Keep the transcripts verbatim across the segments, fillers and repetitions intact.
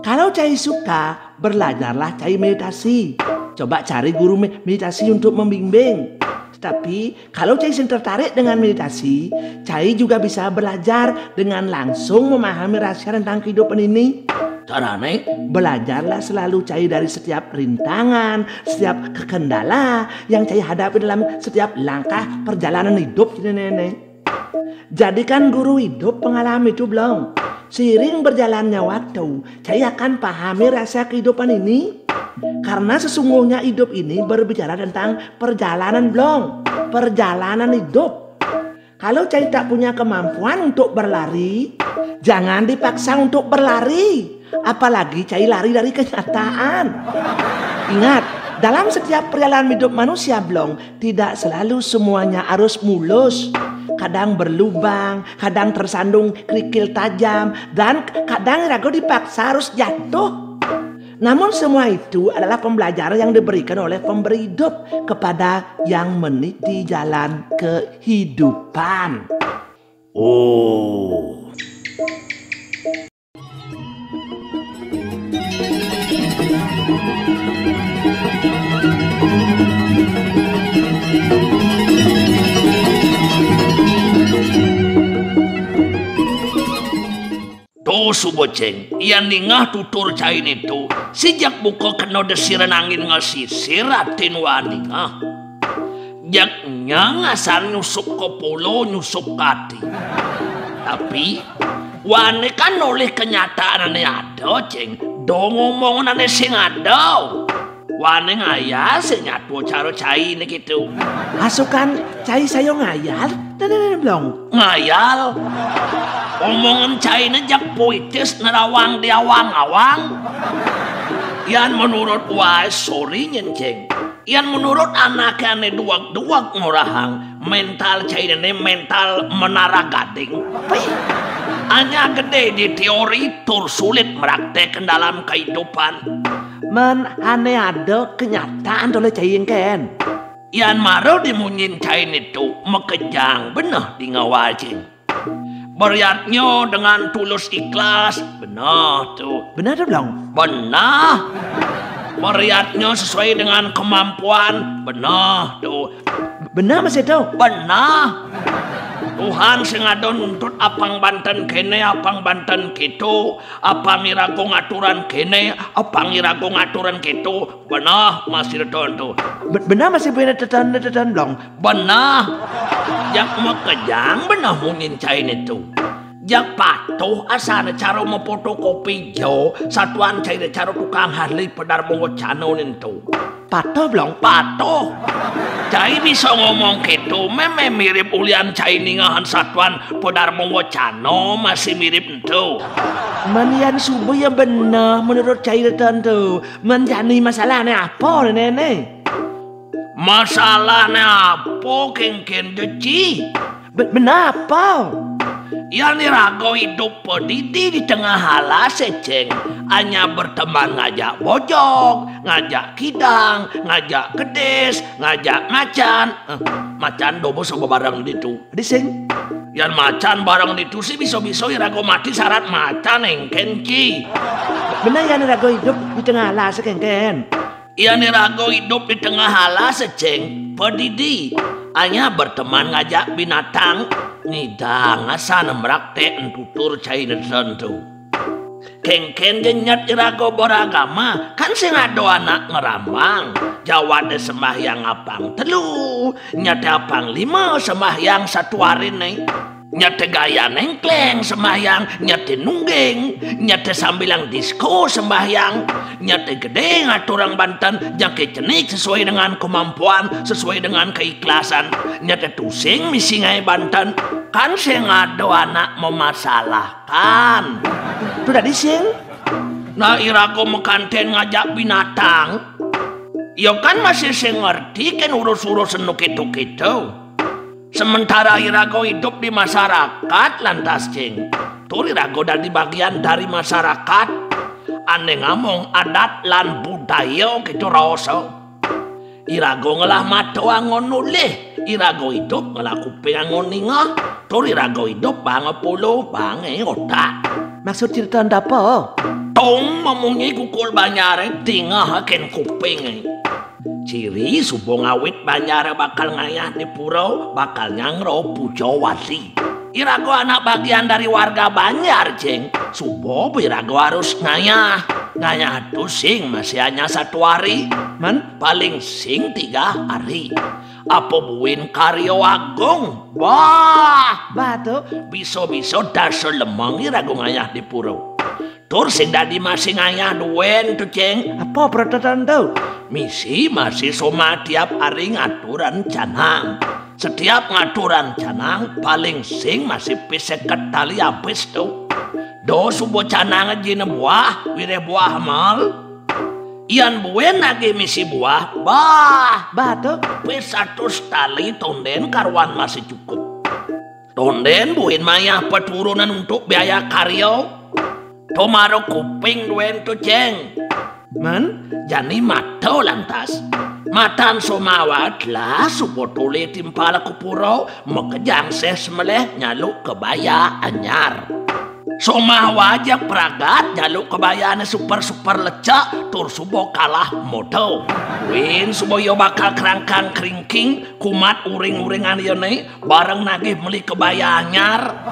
Kalau cai suka, belajarlah cai meditasi. Coba cari guru me- meditasi untuk membimbing. Tetapi kalau cai sing tertarik dengan meditasi, cai juga bisa belajar dengan langsung memahami rahasia tentang kehidupan ini. Carane, belajarlah selalu cai dari setiap rintangan, setiap kendala yang cai hadapi dalam setiap langkah perjalanan hidup ini, Nenek. Jadikan guru hidup pengalaman itu, Blong. Seiring berjalannya waktu, cai akan pahami rahasia kehidupan ini. Karena sesungguhnya hidup ini berbicara tentang perjalanan, Blong. Perjalanan hidup. Kalau cai tak punya kemampuan untuk berlari, jangan dipaksa untuk berlari. Apalagi cai lari dari kenyataan. Ingat, dalam setiap perjalanan hidup manusia, Blong, tidak selalu semuanya harus mulus. Kadang berlubang, kadang tersandung kerikil tajam, dan kadang ragu dipaksa harus jatuh. Namun semua itu adalah pembelajaran yang diberikan oleh pemberi hidup kepada yang meniti jalan kehidupan. Oh. To suba, Ceng, yan ningeh tutur cai ne to, sing jak buka kena desiran angin ngesisir atin wa ningeh. Jak nyang asal nyusup ka polo, nyusup ka ati. Tapi, wa ne kan nolih kenyataan ane ada, Ceng. Dong omongan ane sing ada. Wa ne ngayal sing nyatua cara cai ne keto. Asukan cai sayo ngayal, Nenek Blong. Ngayal. Omongan cai ne jak puitis nerawang di awang-awang. Yan menurut wa, sorry nyen, Ceng. Yan menurut anake ane duweg-duweg ngorahang, mental cai ne mental menara gading. Pih. Anya gede di teori tur sulit merakteken dalam kehidupan. Men ane ada kenyataan tole cai engken. Yan mara di munyin cai ne to, makejang beneh di ngawal, Ceng. Beriatnyo dengan tulus ikhlas, beneh to. Beneh to, Blong? Beneh. Beriatnyo sesuai dengan kemampuan, beneh to. Beneh masih to? Beneh. Tuhan sing ada nuntut apang banten kene, apang banten keto, apang irago ngaturan kene, apang irago ngaturan keto. Beneh masih teton to. Be- beneh masih beneh teton, teton, Blong? Beneh. Jak makejang beneh munyin cai ne to. Jak patuh asal cara mafotokopi jo satuan cai ne cara tukang ahli Padarma Wacana ne to. Patuh, Blong? Patuh. Cai bisa ngomong keto, meme mirip ulian cai ningehan satuan Padarma Wacana masih mirip ento. Men yan suba ya beneh menurut cai teton to. Men jani masalahne apa, Nenek? Masalahne apa, kengken deci? Be- beneh apa? Yan irago idup padidi di tengah alas, Ceng. Anya berteman ngajak bojog, ngajak kidang, ngajak kedis, ngajak macan. Eh, macan dobo sama barang ditu. Di sing? Yan macan barang ditu sih bisa-bisa irago mati sarat macan engken, Ci. Beneh yan irago idup di tengah alas, kengken? Yan irago idup di tengah alas, Ceng, padidi. Anya berteman ngajak binatang, ngidang asal merakteken tutur cai ne teton to. Kengken je nyat irago beragama, kan sing ada anak ngerambang. Jawate sembahyang apang telu, nyate apang lima sembahyang satu hari ne. Nyate gaya nengkleng sembahyang, nyate nungging, nyate sambilang disko sembahyang, nyate gede ngaturang banten, jangke cenik sesuai dengan kemampuan, sesuai dengan keikhlasan, nyate tusing misi ngae banten, kan sing ada anak memasalahkan. Tu tadi sing? Nah, irago makanten ngajak binatang. Yo kan masih sing ngerti ken urus-urus enu keto-keto. Sementara irago idup di masyarakat, lantas, Cing. Tur irago dadi bagian dari masyarakat, ane ngamong adat lan budaya keto raosa. Irago ngelah mato anggon nulih, irago idup ngelah kuping anggon ningeh, tur irago idup bange polo, bange otak. Maksud crita ento apa? Tong mamunyi kukul banjaré, dingeh kén kupingé. Ciri suba ngawit banjaré bakal ngayah di pura, bakal nyanggra puja wali. Iraga anak bagian dari warga banjar, Cing. Suba iraga harus ngayah. Ngayah to sing masih anyar satu hari. Men? Paling sing tiga hari. Apa buin karya agung? Bah! Bah to? Bisa-bisa dasa lemeng iraga ngayah di pura. Tur sing dadi masih ngayah duén to, Cing. Apa protestan to? Misi masih soma tiap hari ngaturan canang. Setiap ngaturan canang, paling sing masih pis séket tali abis to. Do suba canang jina buah, wiréh buah mal. Yan buin nagih misi buah, bah, bah to, pis satus tali tondén karuan masih cukup. Tondén buin mayah paturunan untuk biaya karya. To mara kuping duén to, Cing. Men? Jani mata lantas. Matan somawa telah suba tolih timpal ka pura, makejang séh semelih nyaluk kebaya anyar. Somawa ajak pragat nyaluk kebayané super-super lecak tur suba kalah moda. Buin suba ia bakal kerangkang kringking, kumat uring-uringan iané, bareng nagih meli kebaya anyar.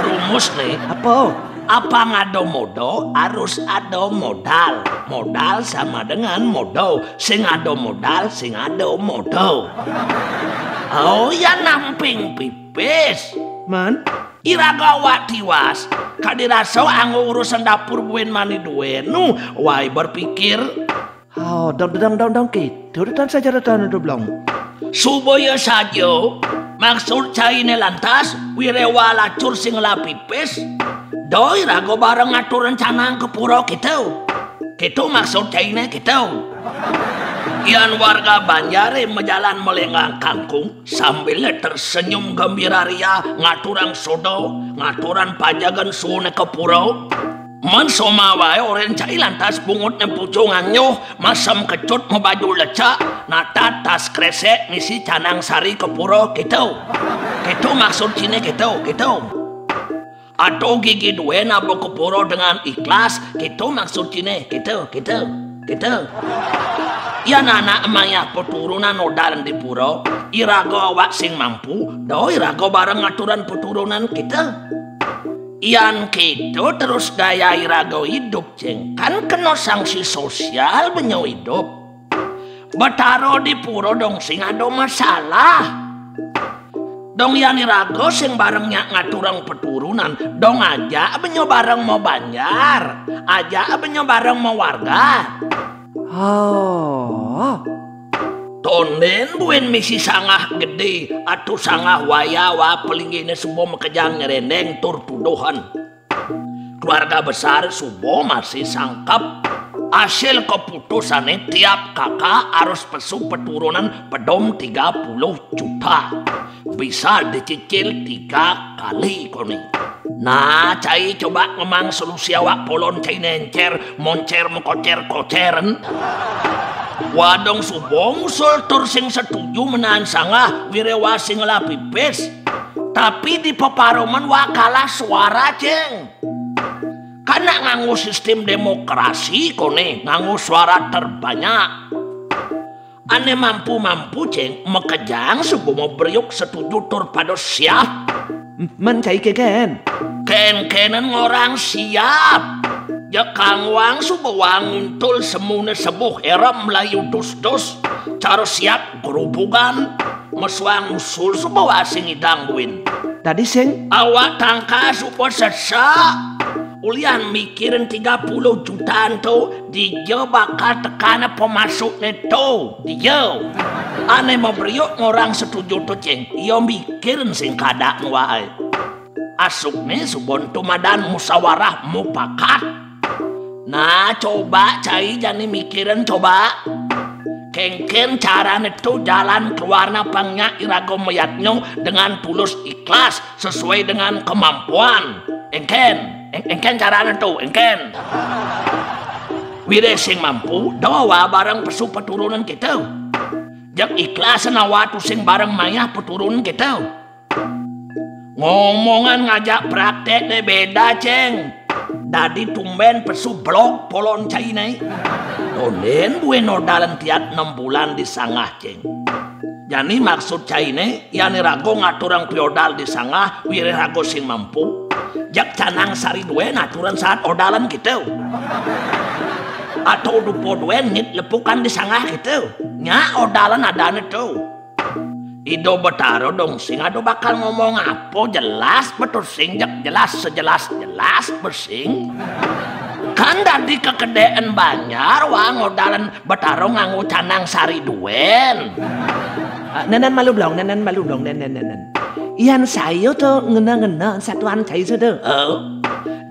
Rumusné, apa? Apang ada moda, harus ada modal. Modal sama dengan moda. Sing ada modal, sing ada moda. Oh, ya namping pipis. Men? Iraga awak tiwas. Kadi rasa anggo urusan dapur buin mani duén nu, wai berpikir. Oh, dong, dong, dong, dong, kéto to tan sajarita to, Blong. Suba ia saja, maksud cainé lantas, wiréh lacur sing ngelah pipis, da iraga bareng ngatur rencana ka pura kéto. Kéto maksud cainé kéto. Yan warga banjaré majalan malénggang kangkung, sambilné tersenyum gembira ria, ngaturang soda, ngaturang pajagan suuné ka pura. Men somawaé orahang cai lantas bungutné pucung anyuh, masem kecut mabaju lecak, natat tas krésék ngisi canang sari ka pura, kéto. Kéto maksud ciné, kéto, kéto. Ato gigi duén aba ka pura dengan ikhlas, kéto maksud ciné, kéto, kéto, kéto. Yan anak mayah paturunan nodal di pura, iraga awak sing mampu, da iraga bareng ngaturang paturunan kéto. Yan kéto terus gaya iraga idup, Cing. Kan kena sanksi sosial ba nyau idup. Betara di pura dong sing ada masalah. Dong yan iraga sing bareng nyak ngaturang paturunan, dong ajak ba nyau bareng mabanjar, ajak ba nyau bareng mawarga. Oh. Tondén buin misi sangah gedé, atu sangah wayah wa palingginé suba makejang nyerendeng tur tuduhan. Keluarga besar suba masih sangkep. Hasil keputusané tiap kakak harus pesu paturunan pedom tiga puluh juta. Bisa dicicil tiga kali koné. Nah, cai coba ngemang solusi awak polon cai néncér, moncér, mekocér-kocéren. Wadong suba ngusul tur sing setuju menahan sangah, wiréh sing ngelah pipis. Tapi di peparuman wa kalah suara, Cing. Kan nak nganggo sistem demokrasi koné, nganggo suara terbanyak. Ané mampu-mampu, Cing, makejang suba mabriuk setuju tur pada siap. Men cai kénkén? Kénkénan ngorang siap. Jekangwang suba wa nguntul semuné sebuh, hérem melayu dus-dus. Cara siap grubugan, mesuang usul suba wa sing ngidang buin. Dadi sing? Awak tangkas suba sesak. Ulian mikirin tiga puluh jutaan to, dija bakal tekané pemasukné to, dija. Ané mabriuk ngorang setuju to, Cing. Ia mikirin sing kadang waé. Asupné suba ento madan musawarah mupakat. Nah, coba cai jani mikirin coba. Kénkén carané to jalan keluarna pang nyak iraga mayadnya dengan tulus ikhlas sesuai dengan kemampuan. Éngkén, éng-, éngkén carané to, éngkén. Wiréh sing mampu, da wa bareng pesu paturunan kéto. Jeg ikhlas nawa to sing bareng mayah paturunan kéto. Ngomongan ngajak praktek deh beda, Cing. Dadi tumbén pesu blog polon cainé. Tondén buin odalan tiat nem bulan di sangah, céng. Jani maksud cainé, yan iraga ngaturang piodal di sangah, wiréh raga sing mampu. Jak canang sari duén aturan saat odalan kéto. Atau dupa duén ngit lepukan di sangah kéto. Nya odalan adané to. Ida Betara dong sing ada bakal ngomong apa jelas betul sing, jak jelas sejelas-jelas besing. Kan dadi kekedéen banjar wa ngodalan Betara nganggo canang sari duén. Ah, nenen malu blong, nenen malu blong, nenen, nenen. Yan saya to ngena-ngena satuan cai sudah. Oh.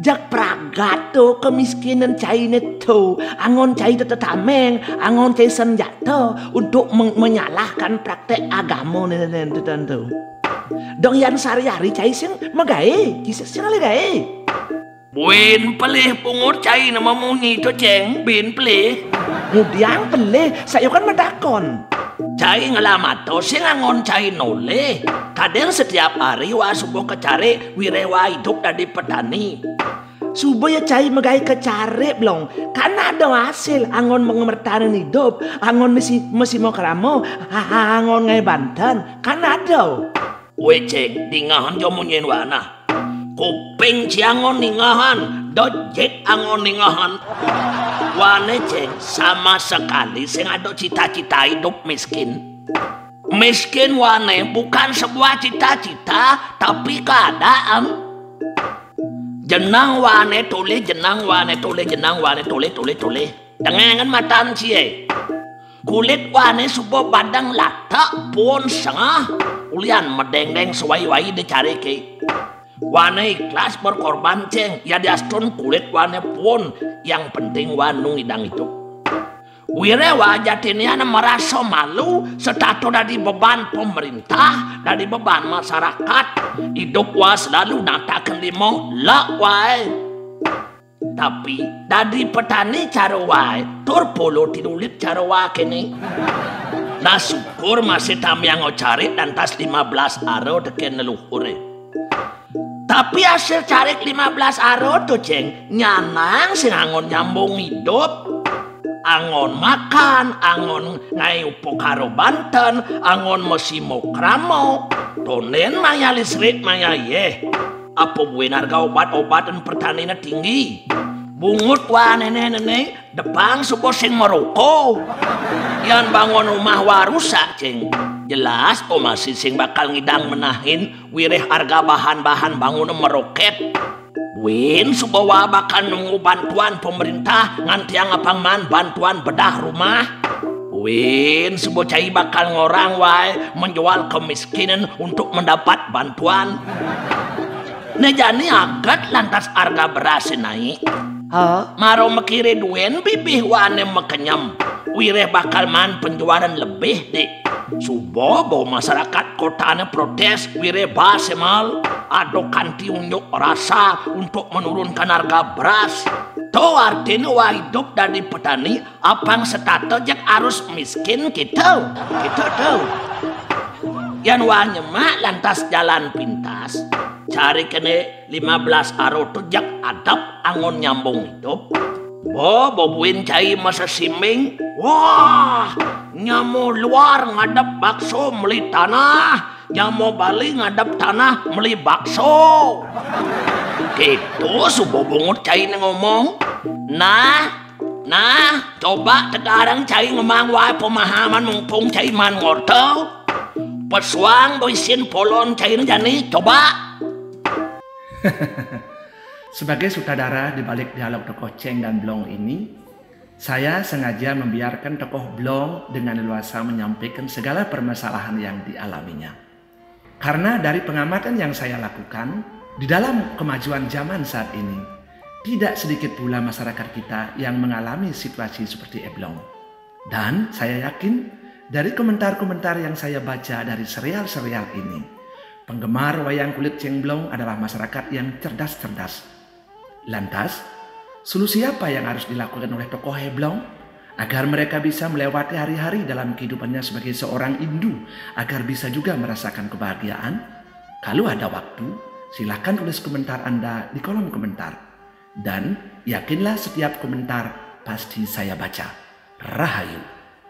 Jak pragat to kemiskinan cainé to, angon cai to tetameng, angon cai senjata untuk meng-, menyalahkan praktek agama nenen to tentu. Dong yan sari-hari cai sing magaé, kisah sing lé gaé. Buin pelih pungut cai nama munyi to, céng, buin pelih. Ngudiang pelih, saya kan matakon. Cai ngelamata sing angon cai nolih. Kadén setiap hari wa suba ka carik, wiréh wa idup dadi petani. Suba ya cai magaé ka carik blong. Kan ada hasil angon mertanin idup, angon mesi, mesi makrama, ha-, ha-, angon ngaé banten. Kan ada. Wé, céng, dingahan ja munyin wa nah. Kuping cai angon ningahan, da jit angon ningahan. Wa né, céng, sama sekali sing ada cita-cita idup miskin. Miskin wa né bukan sebuah cita-cita, tapi keadaan. Jeneng wa né tolih, jeneng wa né tolih, jeneng wa né tolih, tolih, tolih. Dengéngan matan cié. Kulit wa né suba badeng latek, puun sengeh, ulian medéngdéng sewai-wai di cariké. Wa né ikhlas berkorban, céng, yadiastun kulit wa né puun, yang penting wa nu ngidang idup. Wiréh wa jatinian merasa malu, setata dadi beban pemerintah, dadi beban masyarakat. Idup wa selalu natakin lima, lek waé. Tapi dadi petani cara waé, tur polo tilulit cara wa kéné. Nah, syukur masih tamiang carik lantas lima belas ara tekén leluhuré. Tapi hasil carik lima belas ara to, céng, nyanang sing angon nyambung idup. Angon makan, angon ngaé upakara banten, angon mesi makrama. Tondén maya listrik, maya yéh. Apa buin harga obat-obatan pertaniné tinggi? Bungut wa néné-néné, depang suba sing meroko. Yan bangun rumah wa rusak, céng. Jelas to masih sing bakal ngidang menahin, wiréh harga bahan-bahan bangun merokét. Buin suba wa bakal nunggu bantuan pemerintah, ngantiang apang maan bantuan bedah rumah. Buin suba cai bakal ngorang waé menjual kemiskinan untuk mendapat bantuan. Né jani aget lantas harga beras naik. Ha? Mara makiré duén bibih wa né makenyem. Wiréh bakal maan penjualan lebih, dik. Suba ba masyarakat kotané protés, wiréh ba semal, ada kanti unjuk rasa untuk menurunkan harga beras. To artiné wa idup dadi petani, apang setata jak arus miskin kéto. Kéto to. Yan wa nyemak lantas jalan pintas, cari kéné lima belas ara to jak adep angon nyambung idup. Ba, ba buin cai masesimbing. Wah, nya mah luar ngadep bakso meli tanah, nya mah bali ngadep tanah meli bakso. Kéto suba bungut cai né ngomong. Nah, nah, coba tegarang cai ngemaang waé pemahaman mumpung cai maan ngorta. Pesuang ba isin polon cai né jani, coba. Sebagai sutradara di balik dialog tokoh Céng dan Blong ini, saya sengaja membiarkan tokoh Blong dengan leluasa menyampaikan segala permasalahan yang dialaminya. Karena dari pengamatan yang saya lakukan, di dalam kemajuan zaman saat ini, tidak sedikit pula masyarakat kita yang mengalami situasi seperti Eblong. Dan saya yakin, dari komentar-komentar yang saya baca dari serial-serial ini, penggemar wayang kulit Céng Blong adalah masyarakat yang cerdas-cerdas. Lantas, solusi apa yang harus dilakukan oleh tokoh Eblong agar mereka bisa melewati hari-hari dalam kehidupannya sebagai seorang indu, agar bisa juga merasakan kebahagiaan? Kalau ada waktu, silakan tulis komentar Anda di kolom komentar. Dan yakinlah setiap komentar pasti saya baca. Rahayu.